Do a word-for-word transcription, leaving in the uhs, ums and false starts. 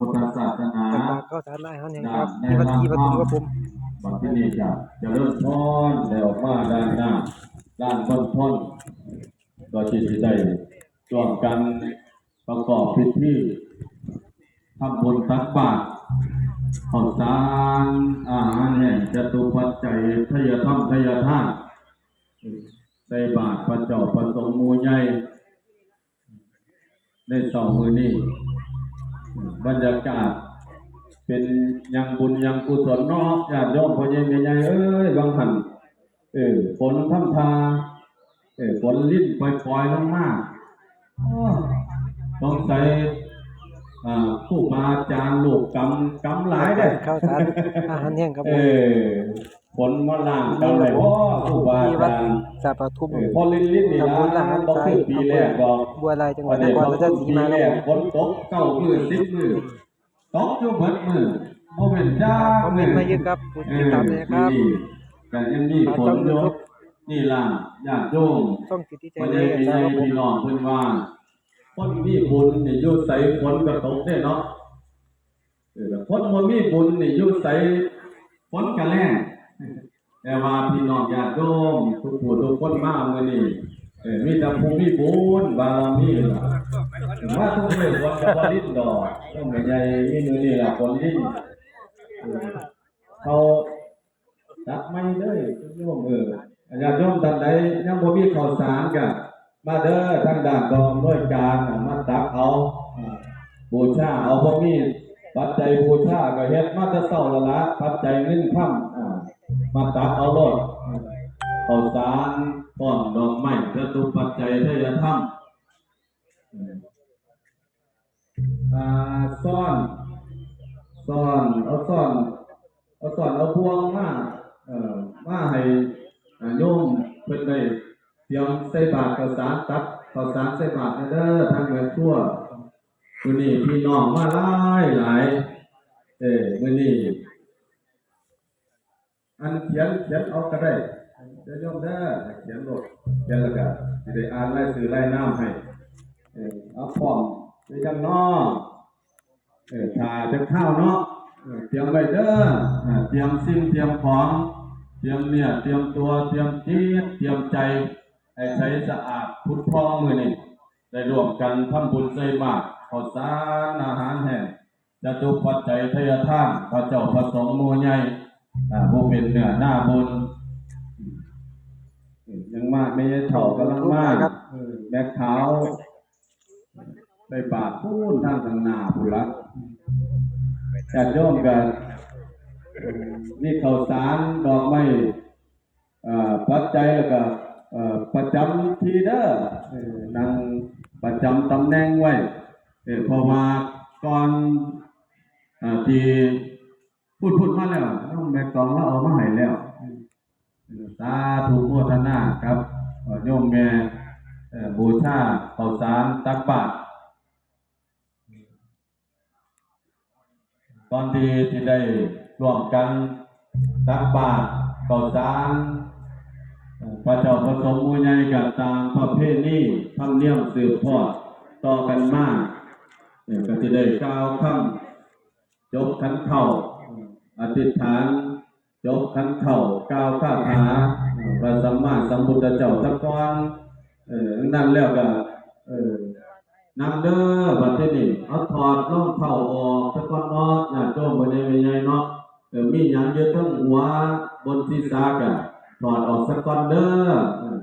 พุทธศาสนา ตักบาตรข้าวสารอาหารแห้งครับ ด้านใน ที่วัด ลาน ที่วัด ธรรม ครับผม บัดนี้ก็เจริญพรได้ออกมาด้านหน้า ด้านบนพร ก็ที่ได้ร่วมกันประกอบพิธีทำบุญตักบาตรข้าวสารอาหารแห้งจตุปัจจัยทายธรรมทายทาน ใส่บาตรพระเจ้าพระสงฆ์หมู่ใหญ่ ในเช้ามื้อนี้ บรรยากาศเป็นยังบุญยังกุศลเนาะ ญาติโยมพ่อใหญ่แม่ใหญ่เอ้ย บางท่าน เออ ฝนทำท่า เออ ฝนรินปล่อยๆลงมา อ้อ สงสัย อ่า ครูบาอาจารย์ลูกกำ กำหลายเด้อ ข้าวสารอาหารแห้งครับผม เออ ฝนมาล้างกำไว้ โอ้ ครูบาอาจารย์ ที่วัดสาปทุม เออ พอรินๆนี่ล่ะ ทำบุญละหัน บ่คือปีแรกดอก บัวลาย จังหวัดนครราชสีมา ปีแรกฝนตกเก้ามื้อ สิบมื้อ ตกอยู่เบิดมื้อ บ่เว้นจักมื้อ คอมเมนต์มาเยอะครับ ผู้ติดตามนะครับ เออ มื้อนี้ก็ยังมีฝนอยู่ ฝากช่อง YouTube นี่ล่ะ ญาติโยม ช่องสิทธิชัย พ่อใหญ่แม่ใหญ่ นะครับผม พี่น้องเพิ่นว่า คนมีบุญนี่อยู่ไสฝนก็ตกเด้เนาะ เออ คนบ่มีบุญนี่อยู่ไสฝนก็แล้ง แต่ว่าพี่น้องญาติโยมทุกผู้ทุกคนมามื้อนี้ เออ มีแต่ผู้มีบุญบารมีล่ะ มาทุกมื้อฝนก็บ่รินดอก ช่วงใหญ่ๆมีมื้อนี้ล่ะฝนริน เออ เขาจัดใหม่เลยโยม เออ ญาติโยมท่านใดยังบ่มีข้าวสารก็มาเด้อ ทางด้านกองอำนวยการน่ะ มาตักเอา อ่า บูชาเอา บ่มีปัจจัยบูชาก็เฮ็ดมาแต่เช้าแล้วละ ปัจจัยเงินคำ อ่า มาตักเอาโลด ข้าวสาร พร้อมดอกไม้ จตุปัจจัยทายธรรม อ่า ซ้อน ซ้อน เอาซ้อน เอาซ้อน เอาบ่วงมา เอ่อ มาให้ อ่า โยมเพิ่นได้เตรียมใส่บาตรข้าวสาร ตักข้าวสารใส่บาตรแหน่เด้อ ทางแม่ครัว มื้อนี้พี่น้องมาหลายหลาย เอ้อ มื้อนี้ อันเขียน เขียนเอาก็ได้ เด้อโยมเด้อ เขียนโลด เขียนแล้วก็สิได้อ่านรายชื่อรายนามให้ เออ เอาพร้อมหรือยังน้อ เออ ถ้าจะเข้าเนาะ เออ เตรียมไว้เด้อ อ่า เตรียมสิ่งเตรียมของ เตรียมเนื้อ เตรียมตัว เตรียมจิต เตรียมใจ ให้ใสสะอาดผุดผ่อง มื้อนี้ ได้ร่วมกันทำบุญใส่บาตรข้าวสารอาหารแห้ง จตุปัจจัยทายทาน พระเจ้าพระสงฆ์หมู่ใหญ่ อ่า ผู้เป็นเนื้อนาบุญ เออ ยังมา แม่ยายเฒ่ากำลังมา ครับ เออ แม่ขาว ได้บาตรพู้นทางข้างหน้าพู้นละ ญาติโยมก็ เออ มีข้าวสารดอกไม้ เอ่อ ปัจจัยแล้วก็ เอ่อ ประจำที่เด้อ เออ นั่งประจำตำแหน่งไว้ เออ เพราะว่าก่อน เอ่อ ที่พูดพูดมาแล้ว น้องแม่กองเราเอามาให้แล้ว เออ สาธุโมทนาครับ เอ่อ โยมแม่ เอ่อ บูชาข้าวสารตักบาตร ตอนที่ที่ได้ร่วมกันตักบาตรข้าวสาร เอ่อ พระเจ้าพระสงฆ์หมู่ใหญ่ก็ตามประเพณีธรรมเนียมสืบทอดต่อกันมา เอ่อ ก็สิได้กล่าวคำจบขันธ์เฒ่า อธิษฐาน จบขันธ์เฒ่า กล่าวคาถา เอ่อ พระสัมมาสัมพุทธเจ้าซะก่อน เออ นั่นแล้วก็ เออ นำเด้อ บัดทีนี้ เอาถอดรองเท้าออกซะก่อนเนาะ ญาติโยมพ่อใหญ่แม่ใหญ่เนาะ เออ มีหยังอยู่เทิงหัวบนศีรษะก็ถอดออกซะก่อนเด้อ เออ